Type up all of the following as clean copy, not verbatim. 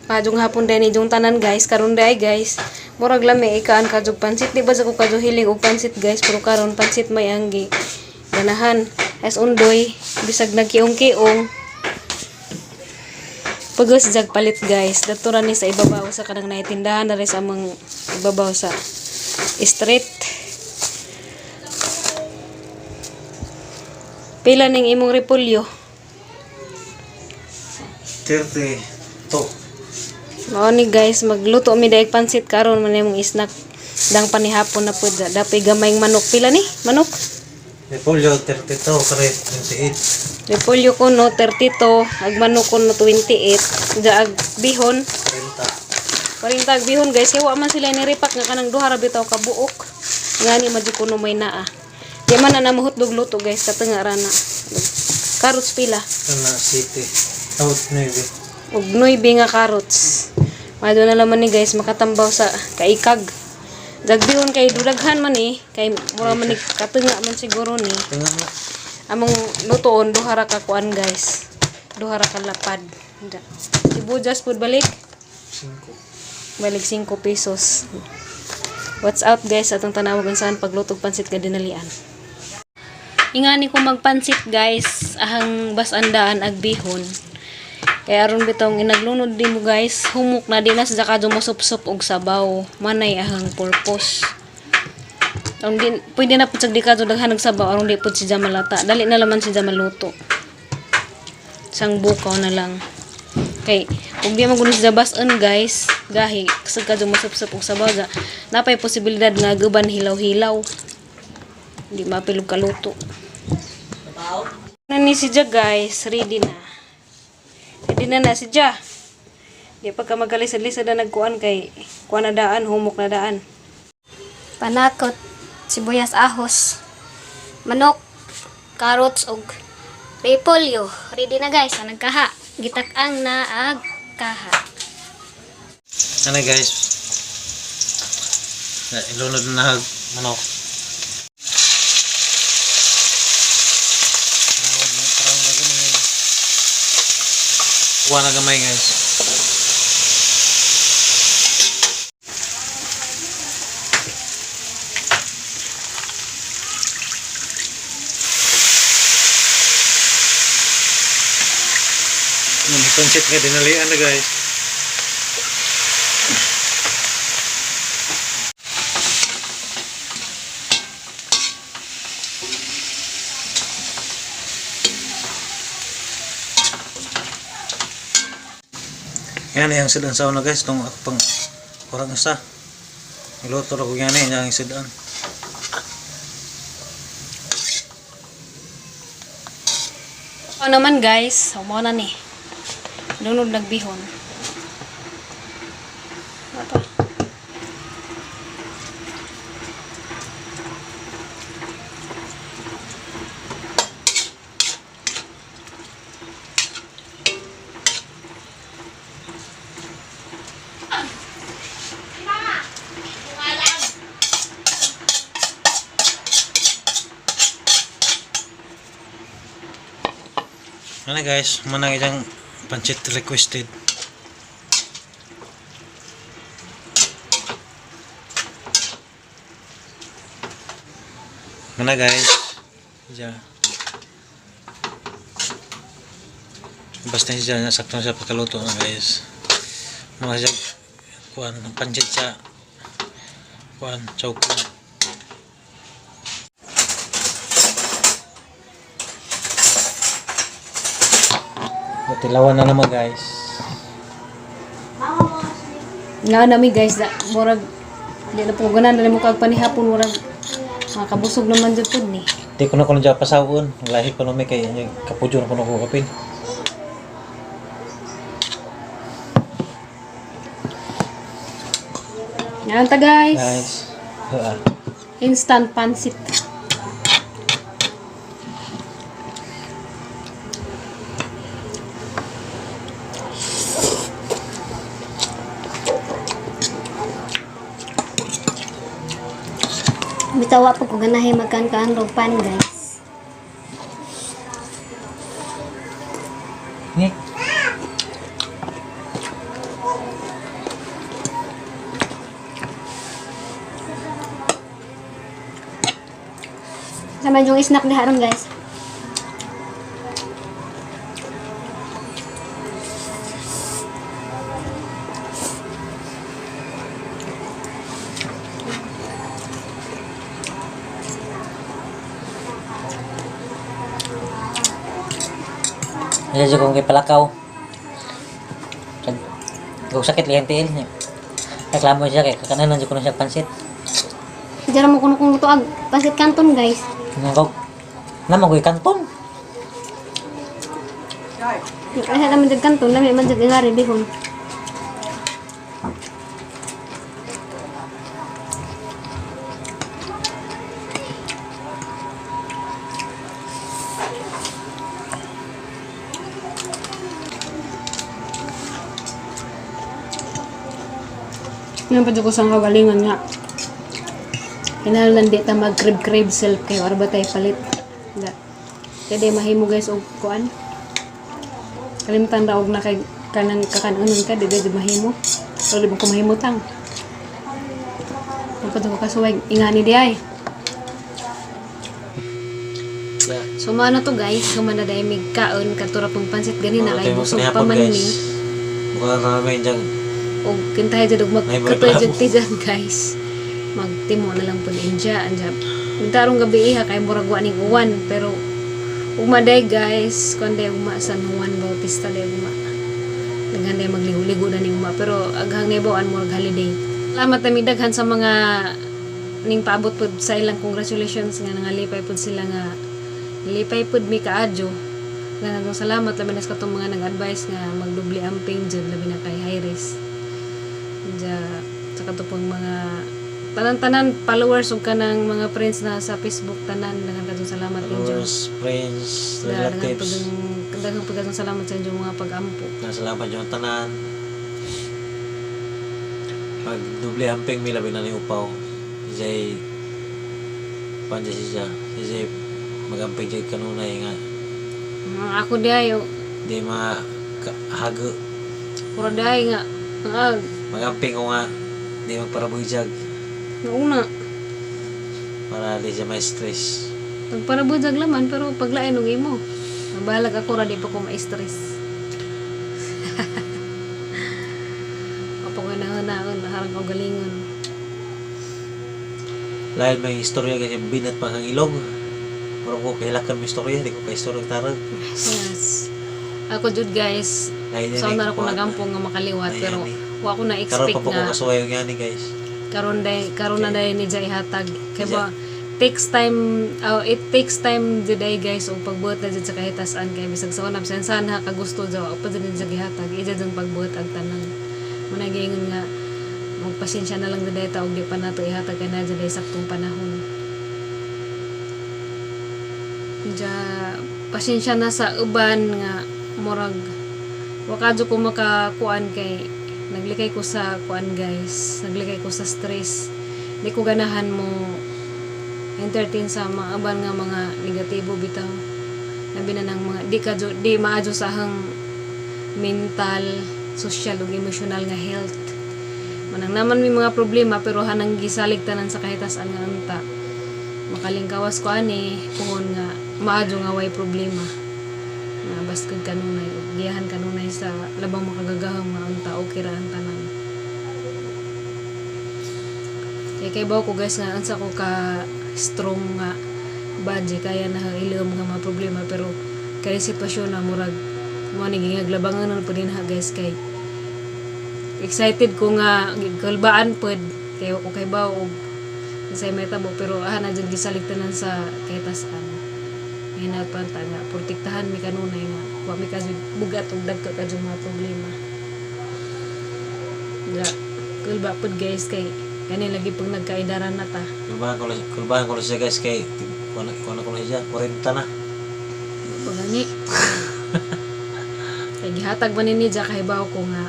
Maayong hapon din inyong tanan, guys. Karon day, guys. Murag lami ikaan kadjog pansit. Di ba sa ko kadyo hiling og pansit, guys, pero karon pansit may anggi. Ganahan. As undoy bisag nagkiong-kiong. Pagos jag palit, guys. Dato ra ni sa ibabaw sa kanang naitindahan na rin sa among ibabaw sa street. Pila ning imong repolyo? 32. Mao ni, guys, magluto mi daig pansit karon man imong snack dang panihapon na pud. Dapay gamayng manok. Pila ni manok? Repolyo 32, kare 28. Repolyo ko no 32, ag manok ko no 28, da ag bihon 30. 40 ag bihon, guys. Kay wa man sila ni repack nga kanang duha ra bitaw ka buok. Ngani man jud kuno may naa. Di man na namuhotdog luto, guys, katanga ra na. Carrots pila? Kana city. Out 9. Og 9 nga carrots. Mado na laman ni, guys, makatambaw sa kaikag. Dagbihon kay dudaghan man eh, kay mura man ni katunga man siguro ni. Tingnan na. Among lutoon duha ra ka kuan, guys. Duha ra ka lapad. Da. Sibuyas pud balik, 5. balik 5 pesos. What's out, guys, atong tanawag saan paglutog pansit ka dinalian. Ingani ko magpansit, guys, ahang basandaan ag bihon. Kaya aron bitong inaglunod din mo, guys, humok na di na sa kadyo mo sup og sabaw. Manay ahang purpose. Ang din, pwede na pud sa di kadyo daghan og sabaw aron di pud siya malata. Dali na laman siya maluto. Isang bukaw na lang. Kay kung di man kuno siya basan, guys, gahi sa kadyo mo sup og sabaw ja. Napay posibilidad nga guban hilaw-hilaw. Di mapilog kaluto. Na ni si Ja, guys, ready na. Ready na na si Ja. Di pa ka magkalisad-lisad na nagkuan kay kuan na daan, humok na daan. Panakot, sibuyas, ahos, manok, carrots ug repolyo. Ready na, guys, ang nagkaha. Gitak-ang na ag kaha. Ano, guys? Na, ilunod na nahag manok. Brown, no? Brown na gamay. Kuha na gamay, guys. Yung pansit nga dinalian na, guys. Yan yung sidan sa una, guys, tong ako pang kurang isa. Niluto ra ko yan eh, yung sidan. Ano naman, guys, humo na ni. Lunod nagbihon. Apa? Ano, guys, manang isang pancit requested. Mana, guys? Diyan. Basta siya sakto siya pagkaluto na, guys. Mga siya kuan pancit sa kuan chowking. Tilawan na naman, guys. Nga nami, guys, da, murag di na po ganan na mo kag panihapon murag makabusog naman jud pud ni. Di ko na kuno dyan pasawon. Lahi pa numi kay inyo kapudyo na kuno ko kapin. Nga ta, guys. Guys. Ha. Instant pansit. Bitaw wa po ko ganahe magkan-kan og pan, guys. Ngik. Sa man yung snack diha ron guys. Iya jud kong gipalakaw. Kung sakit lihang tiil niya. Reklamo siya kay kakanan jud ko na siya pansit. Dira mo kuno kung luto ag pansit canton guys. Nangog. Naman ko'y kanton. Ay naman jud canton, lami man jud ingari bihon. Ngayon pa ko sa kagalingan nga. Kinahanglan di ta mag crib crib self kayo arba tayo palit. Da. Kaya di mahimo guys og kuan. Kalimtan ra og na kay kanang kakanunon ka di di mahimo. Pero di mo ko mahimutang. Ang ko kasuway ingani di ay. Yeah. So maano to guys, humana dai mig kaon katura pong pansit ganina kay busog pa man guys. ni. Mukha na namin dyan. Og kintahay jud og May magkatoy reklamo. jud ti dyan guys. Magtimo na lang pud inja anja. Mintarong gabi iha kay murag wa ning uwan pero ugma day guys, kon day ugma San Juan Bautista day ugma. Daghan day magligo-ligo na ni ugma pero aghang naibaw-an murag holiday. Salamat nami daghan sa mga ning paabot pud sa ilang congratulations nga nangalipay pud sila nga nalipay pud mi kaadyo. Daghang salamat labi na sa katong mga nag-advise nga magdubli amping jud labi na kay high risk. Diya, sa katong mga tanan-tanan followers ug kanang mga friends na sa Facebook tanan daghang kadtong salamat ninyo. Followers, friends, Daghang relatives. Daghang pud kadtong salamat sa inyong mga pag-ampo. Nasalamat yung tanan. Pag doble amping mi labi na ni upaw. Jay panja siya. Si Jay magamping jay kanunay nga Ako diay di ma hago. puro diay nga ang Magamping ko nga di magparabuyjag una para di siya may stress. nagparabudjag laman pero paglain og imo. Mabalag ako ra di pa ko ma-stress. Kapag naon harang ko galingon. Dahil may istorya kasi binat pa kang ilog. Murag ko kailakan may istorya, di ko pa istorya tarag. Yes. Ako jud guys, Dahil sa una ra ko nagampo nga makaliwat Ayan pero eh. wa ko na Karon expect pa po ko na kasuway yung yani guys. karon day karon na day ni Jai hatag kay Ni ba takes time oh, it takes time jud ay guys og pagbuhat na jud sa kahitasan kay bisag sa una bisan saan ha kagusto jaw pa jud ni Jai gihatag ija jud pagbuhat ang tanan mo na giingon nga magpasensya na lang jud ay ta og di pa nato ihatag kay na jud ay saktong panahon. Ja pasensya na sa uban nga murag wa kadyo ko makakuan kay naglikay ko sa kuan guys, naglikay ko sa stress. Di ko ganahan mo entertain sa mga uban nga mga negatibo bitaw, labi na ng mga di kadyo di maadyo sa ahang mental, social ug emotional nga health. Manang naman may mga problema pero hanang gisalig tanan sa kahitasan nga unta makalingkawas ko ani puhon nga maadyo nga way problema nga baskog kanunay ug giyahan kanunay sa labang makagagahom nga unta okay ra ang tanan. Kay kay ko guys nga unsa ko ka strong nga body kaya na ilom nga mga problema pero kay sitwasyon na murag mo ni gingaglabangan na pud ha guys kay excited ko nga gikulbaan pud kay wa ko kay baw og say may tabo pero ah na jud gisalig tanan sa kahitasan. Hinat pa ta nga protektahan mi kanunay nga wa mi kadyo bugat og dagko kadyo mga problema. Ja, kulba pud guys kay kani lagi pag nagkaidaran na ta. Kulbahan ko lang siya guys kay kuha na ko na siya, 40 na. Pagani. Kay gihatag man ni Nia kay baw ko nga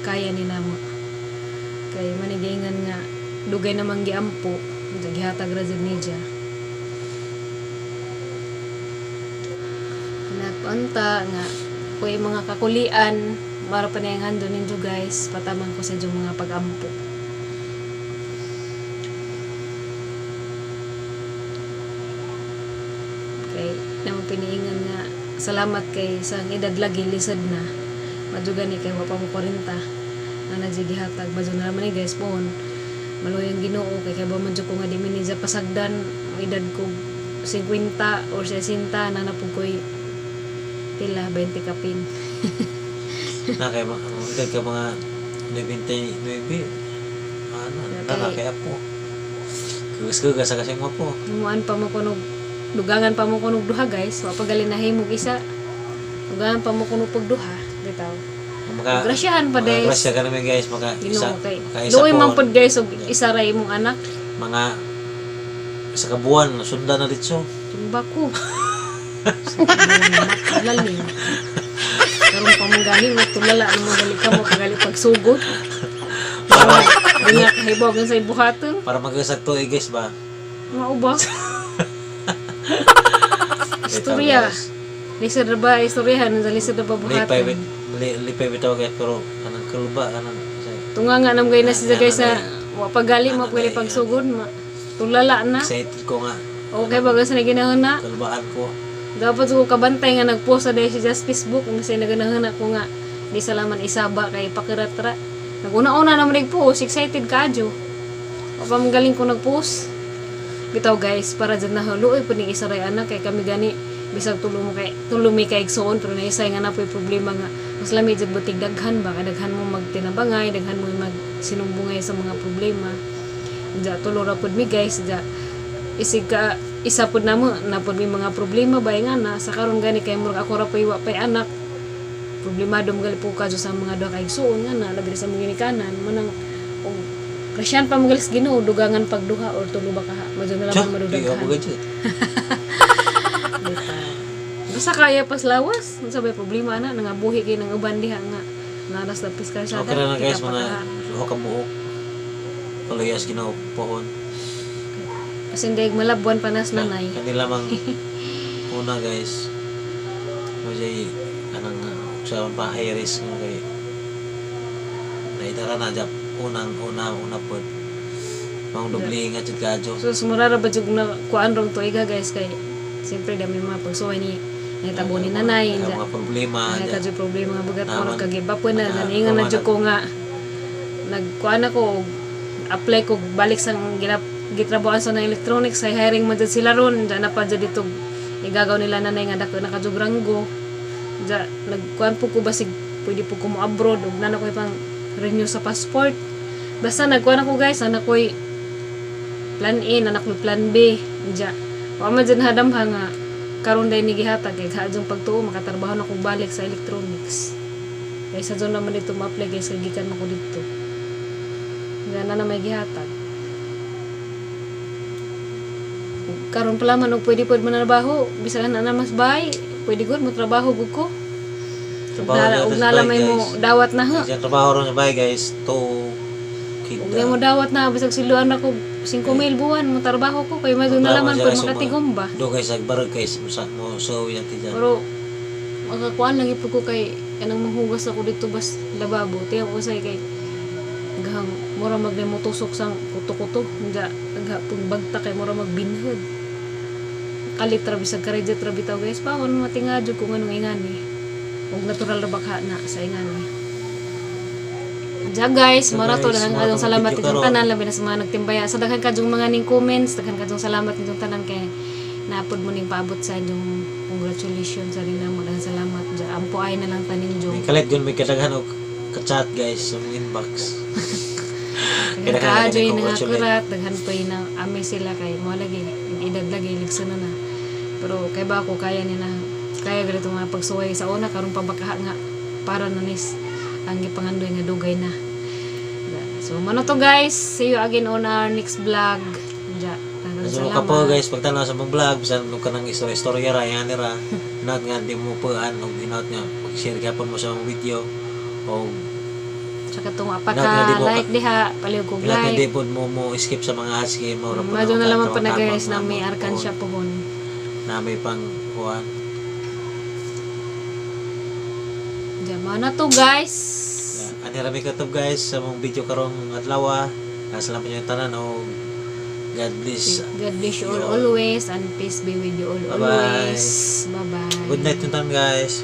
kaya ni namo. Kay manigingan nga dugay namang giampo, ja gihatag ra jud ni Ja. Nagpunta nga kuy mga kakulian Mara pa na yung hando ninyo guys. Pataman ko sa inyong mga pag-ampo. Kay namo piniingan nga salamat kay sa ang edad lagi lisod na. Madyo gani kay wa pa mo 40 na nagigihatag. Madyo na naman ni guys pohon. Maluyang Ginoo kay kay ba man jud ko nga di mi niya pasagdan ang edad ko 50 or 60 na napug ko'y pila 20 kapin. Na kay mga edad ka mga 99. Ano, na na kay apo. Kugas-kugas sa kasing mo po. Himuan pa mo kunog dugangan pa mo kunog duha guys. Wa pa gali nahimog isa. Dugangan pa mo kunog pag duha bitaw. Maka Grasyahan pa mga guys. grasya ka namin guys, maka isa, Ginoo kay. maka isa Luoy po, man pod guys og isa ra imong anak. Mga isa ka buwan, sundan na dito. Tumba ko. Lalim. Karon pa man gani mo tulala ang mga gali ka mo pagali pagsugod. Para, Di nga kahibaw sa buhaton. para mag-usag to eh, guys ba? Mao ba? Istorya. Ito, guys. Lisod ra ba istoryahan sa lisod ra ba Lipay, buhaton? lipay bitaw guys, pero anang kalba, anang, Tunga nga nam gay na siya guys sa wa pagali mo pagali pagsugod ma. Tulala na. Excited ko nga, Okay ba sa naginahon na? kalbaan ko. Dapat ko kabantay nga nagpost sa dahil siya sa Facebook kung sa naginahon na ko nga di salaman isaba kay pakiratra. Naguna-una naman nagpost, excited kaadyo. O pa magaling ko nagpost. Bitaw guys, para dyan na haluoy po ning isa ray anak kay kami gani bisag tulo mo kay tulo mi kay igsuon pero naisay nga na po'y problema nga mas lami jud butig daghan ba kay daghan mo magtinabangay, daghan mo magsinumbungay sa mga problema. Diya tulo ra pud mi guys, diya isig ka isa pud namo na pud mi mga problema ba nga na sa karon gani kay murag ako ra pay wa pay anak problemado mo gali po kadyo sa mga duha ka igsuon nga na labi na sa mga ginikanan mo nang og grasyan pa mo gali sa Ginoo dugangan pagduha or tulo ba kaha madyo na Tiyo, lang di ka madudaghan. bugadyo. Bitaw. Basta kaya pas lawas unsa bay problema ana nangabuhi kay nang uban diha nga naras na piskal sa Okay na na guys, mga duha ka buok. Paluyas Ginoo pohon. Pasindig malabuan panas nanay. Kanila mang una guys. Mo jay anang sa pa high risk nga kay naidara na jap unang una una pod. Mang doble ingat jud kaadyo. So sumurara ba jud na kuan rong tuiga guys kay siyempre dami mga pagsuway ni nahitabo ni nanay Ang ja. mga problema Ay dya. ka jud problema nga bagat Naman. mo kagibapon na Naka- ganingan na jud kumanan. ko nga nagkuan ako og apply ko balik sa gilap gitrabahoan sa ng electronics ay hiring man jud sila ron ja na pa jud dito igagaw nila nanay nga dako na ka jud ranggo ja nagkuan po ko basig pwede po ko mo abroad ug nana ko pang renew sa passport basta nagkuan ako guys ana ko'y plan A na ko'y plan B ja wa man jud hadamha nga karon day ni gihatag kay kaadjong pagtuo makatrabaho na kog balik sa electronics kay sa zone naman dito ma-apply kay sa gikan man ko didto nga na may gihatag karon pala man og pwede pod manarbaho bisan na na mas bahay pwede gud mo trabaho gud ko. Trabaho Ug dyan ug sa nala bahay, may mo guys. dawat na ha. Diyan trabaho ron sa bahay guys to Ug mo dawat na bisag siluan ako 5 mil buwan mo trabaho ko kay madung nalaman pod makatigom ba. Do guys agbarag guys mo sa mo so yan ti dyan. Pero makakuan lagi po ko kay kanang manghugas ako dito bas lababo. Tiyan ko say kay gahang mura mag mo tusok sang kuto-kuto. Nga naghapong bagta kay mura magbinhod. Kalit ra bisag karedit ra bitaw guys. Pahon matinga jud kung anong ingani. Ug natural ra baka na sa ingani. Diya guys, So, marato guys, daghang marato adong salamat video inyong karon. tanan labi na sa mga nagtimbaya. Sa daghan kadyong mga ning comments, daghan kadyong salamat inyong tanan kay naapod mo ning paabot sa inyong congratulations sa rin namo daghang salamat. Diya ampo ay na lang tanin May jong. kalit yun may kadaghan og ka-chat guys sa mga inbox. Daghan Kailangan kaadyo natin yung congratulate. nangakurat, daghan pa yung na ame sila kay mo lagi edad lagi ligsan na na. Pero kay ba ako kaya niya na kaya ganito mga pagsuway sa una karon pa baka nga para na nis ang gipangandoy nga dugay na. So mano to guys, see you again on our next vlog. Diya. Daghang So ka po guys, pagtanaw sa mong vlog, bisan nung kanang istorya ra yan ra, not nga di mo puan og inot nga pag-share gyapon mo sa mong video og Tsaka tong Inot nga di apaka mo like diha, paliw kog inot nga di like. pod mo mo skip sa mga ads kay mo ra po Mado na ang lamang pa na tabang guys na may mo, arkansya pohon. Na may pang kuan. Diyan na to, guys. Ani rami katob, guys, sa mong video karong adlaw. Nasa lang po yung tanan o God bless. God bless you all always and peace be with you all Bye-bye. always. Bye-bye. Good night yung tanan, guys.